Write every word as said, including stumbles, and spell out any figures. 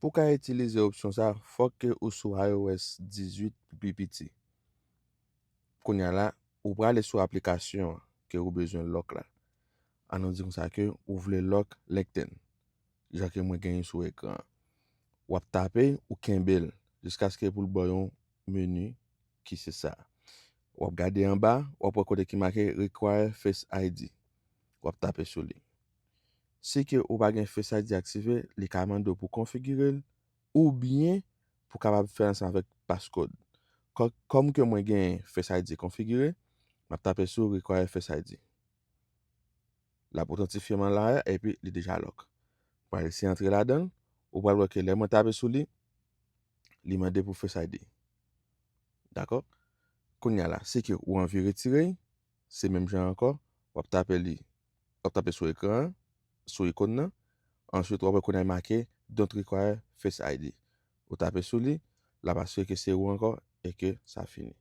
Pou w ka itilize opsyon sa, fòk ke ou sou iOS dizuit pou pi piti. Kounye a la, ou prale sou aplikasyon an ke ou bezwen lock la. An nou di konsa ke ou vle lock LinkedIn, jan ke mwen genyen sou ekran an. W ap tape, ou kenbe l jiskaske pou l ba w yon meni ki se sa. W ap gade anba, w ap wè kote ki make Require Face I D. W ap tape sou li. Si ke ou pa gen Face I D aktive, li ka mande w pou konfigire l oubyen pou kapab fè ansanm avèk passcode. Kò-, kòm ke mwen gen Face I D konfigire, m ap tape sou Require Face I D. L ap otantifye m an la a, epi li deja lock. Pral eseye antre ladan l, ou pral wè ke lè mwen tape sou li, li mande pou Face I D. Dakò? Kounye a la, si ke ou anvi retire l, se menm jan ankò, w ap tape li, w ap tape sou ekran an, sou ikòn nan, answit w ap wè kounye a make Don't Require Face I D. Ou tape sou li, l ap asire ke se ou ankò e ke sa fini.